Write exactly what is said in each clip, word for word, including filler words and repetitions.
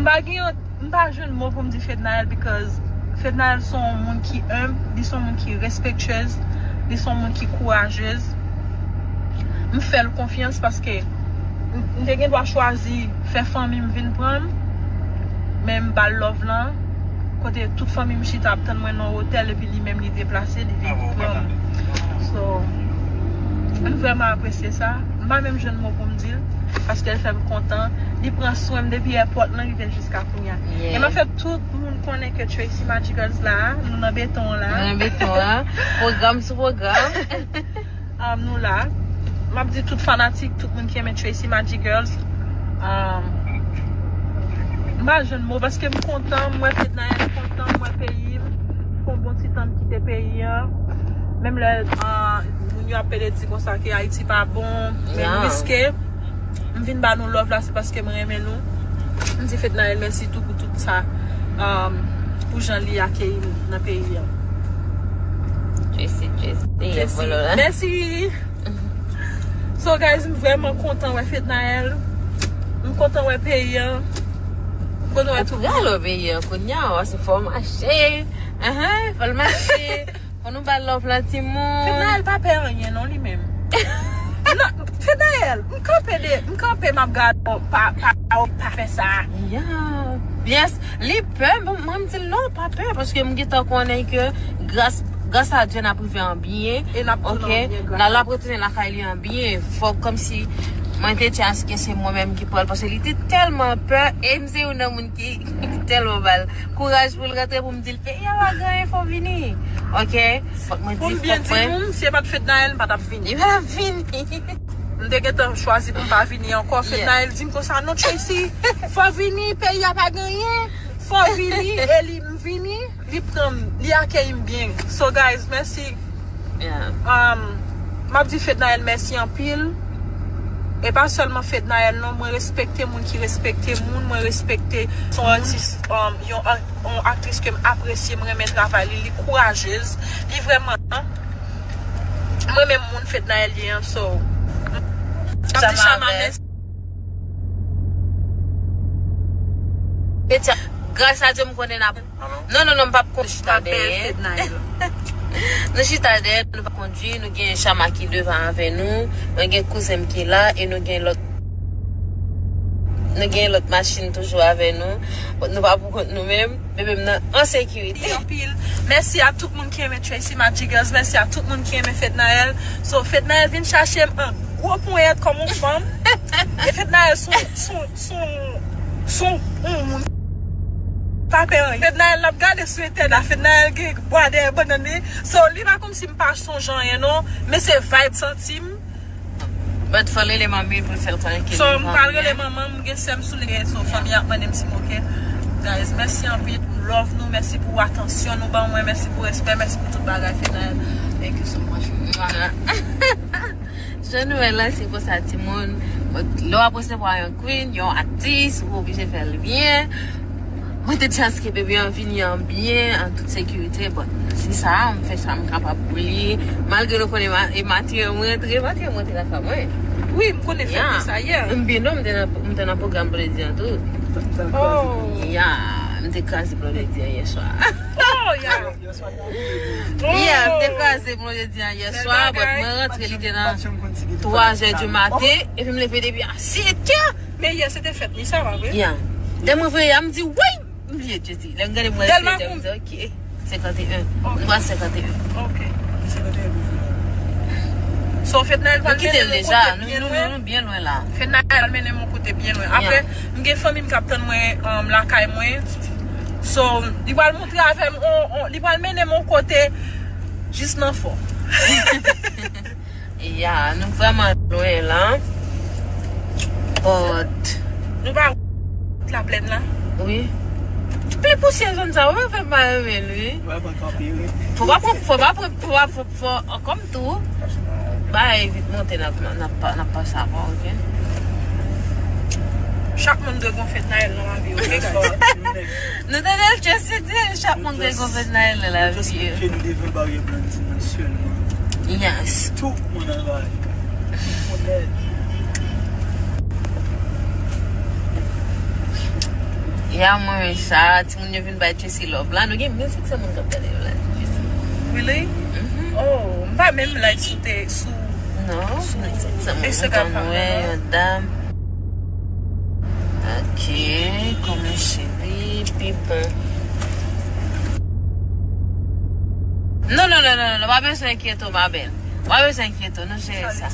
Pa gen, m pa jwenn mo pou m di Fednaelle, because Fednaelle se yon moun ki enb, li se yon moun ki respektyez, li se yon moun ki kourajez. M fè l konfyans paske m, m te gen dwa chwazi fè fanmi m vin pran m, men m ba l love lan. Kote tout fanmi m chita ap tann mwen nan otèl, epi li menm li deplase, li vin pran m. So, m vrèman apresye sa. M pa menm jwenn mo pou m di l, paske l fè m kontan. Li pran swen m depi èpòt lan rive jiska kounye a. E m ap fè tout moun konnen ke Tracy Magicals la, nou nan beton an la. Nou nan beton an. Pwogram sou pwogram. Um, nou la. M ap di tout fanatik, tout moun ki renmen Tracy Magicals. Um, m pa jwenn mo paske m kontan, m wè Fednaelle, m kontan, m wè peyi m. Fè yon bon ti tan m kite peyi an. Menm lè, ah, moun yo ap pede di konsa ke Ayiti pa bon, men nou riske. M vin ba nou love la, se paske m renmen nou. M di Fednaelle mèsi tou pou tout sa, um, pou jan li akeyi m nan peyi an. Jesi, Jesi, Jesi. Mèsi. So guys, m vrèman kontan wè Fednaelle. M kontan wè peyi an. M kontan wè tout. Ou pral wè peyi an kounye a, se fò w mache. Ahan, fò l mache. Fò nou ba l love lan timoun. Fednaelle pa pè anyen non li menm. Non, Fednaelle, m kanpe de, m kanpe m ap gade w, pa, pa, pa, pa fè sa. Yeah. Yes, li pè, mwen, mwen m di l non, pa pè, paske m gentan konnen ke gras, gras a Dye n ap rive an byen. E n ap tounen an byen, gras a Dye. N ap retounen lakay li an byen. Fò kòmsi mwen te di aske se mwen menm ki pral, paske li te tèlman pè, e m se youn nan moun ki, ki tèlman ba l kouraj pou l rantre, pou m di l, peyi a pa gen anyen, fò w vini. Ok? Fòk mwen di, fòk mwen. Pou m byen di nou, si e pa t Fednaelle, m pa t ap vini. Li pa t ap vini. M te gentan chwazi pou m pa vini ankò. Fednaelle di m konsa, non, Tracy, fò w vini, peyi a pa gen anyen, fò w vini, e li, m vini, li pran m, li akeyi m byen. So, guys, mèsi. Yeah. Um, m ap di Fednaelle mèsi anpil. E pa sèlman Fednaelle, non, mwen respekte moun ki respekte moun, mwen respekte son atis, um, yon, yon aktris ke m apresye, m renmen travay li, li kourajez, li vrèman, mwen menm moun Fednaelle ye an, so, m ap di Shama mèsi. Gras a Dye, m konnen n ap Non, non, non, m p ap kondui, chita dèyè. Nou chita dèyè, nou pa kondui, nou gen Shama ki devan avè nou, mwen gen kouzen m ki la, e nou gen lòt, nou gen lòt machin toujou avè nou. Bon, nou pa pou kont nou menm, bebe m nan an sekirite. Anpil. Mèsi a tout moun ki renmen Tracy Magic Girls, mèsi a tout moun ki renmen Fednaelle. So, Fednaelle vin chache m an gwo ponyèt kòm yon fanm. E Fednaelle son, son, son, son, yon moun. Pa pè anyen. Fednaelle n ap gade sou entènèt la. Fednaelle gen bwa dèyè bannann li. So, li pa kòmsi m pa sonje anyen non. Men se vibe santi m. But fò l rele manmi pou l fè l konnen ke li pran byen. So, m pral rele manman m, m gen sè m sou li. So, fanmi ap mande m si m oke. Guys, mèsi anpil pou love nou. Mèsi pou atansyon nou ban mwen. Mèsi pou respè. Mèsi pou tout bagay, Fednaelle. Thank you so much. Jan nou wè la, se konsa, timoun. Lè w ap resevwa yon queen, yon atis, ou oblije fè l byen. Mwen te di aske bebe an vini an byen, an tout sekirite, but se sa, m fè sa m kapab pou li. Malgre nou konnen ma-, e maten an m rantre, maten an m rantre lakay mwen. Wi, m konnen fèt li sa yè. M byen non, m te nan, m te nan pwogram blondedi an tou. Oh. Ya, m te kraze blondedi an yè swa. Oh, ya. Yeah, m te kraze blondedi an yè swa, but mwen rantre, li te nan twa zè di maten, epi m leve depi a sèt è. Men yè se te fèt li, sa va vre? Yeah. Lè mwen voye a, m di, woy! M bliye Jezi. Lè m gade mwen sèt è, m di, ok, senkant e en. Nou a senkant e en. Ok, senkant e en. So, Fednaelle pral mennen nou kote byen lwen. Nou byen lwen la. Fednaelle pral mennen nou kote byen lwen. Apre, m gen fanmi m k ap tann mwen, um, lakay mwen. So, li pral montre avè m, on, on, li pral mennen m yon kote jis nan fò. Ya, nou vrèman lwen la. But nou pa wout Laplèn la? Wi. Pil pousyè zòn sa, ou pa fè m pa renmen l, wi. Fò pa pran, fò pa pran, fò pa pran, fò, kòm tou. Bagay vit monte, n ap, n ap, n ap pase avan, ok? Chak moun dwe gon Fednaelle nan lavi yo, ok, guys? Nou tande l, Jezi di, chak moun dwe gon Fednaelle nan lavi yo. Just pike nou devan baryè Blondedy nan sèlman. Yes. Tout moun anba. Tout moun lèd. Ya mwen sa, timoun yo vin bay Tracy love la. Nou gen mil senk san moun k ap gade la. Really? Mhm. Oh, m pa menm like sou te sou Non, mil senk san moun. Instagram Kontan pa wè mwen. Yon dam. Ok, kòman cheri, pipon. Non, non, non, non, non, pa bezwen enkyete w, ma belle. Pa bezwen enkyete w, nou jere sa.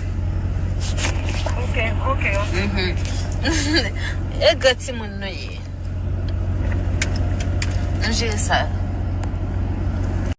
Ok, ok, ok. Mhm. E gwo timoun nou ye. Nou jere sa.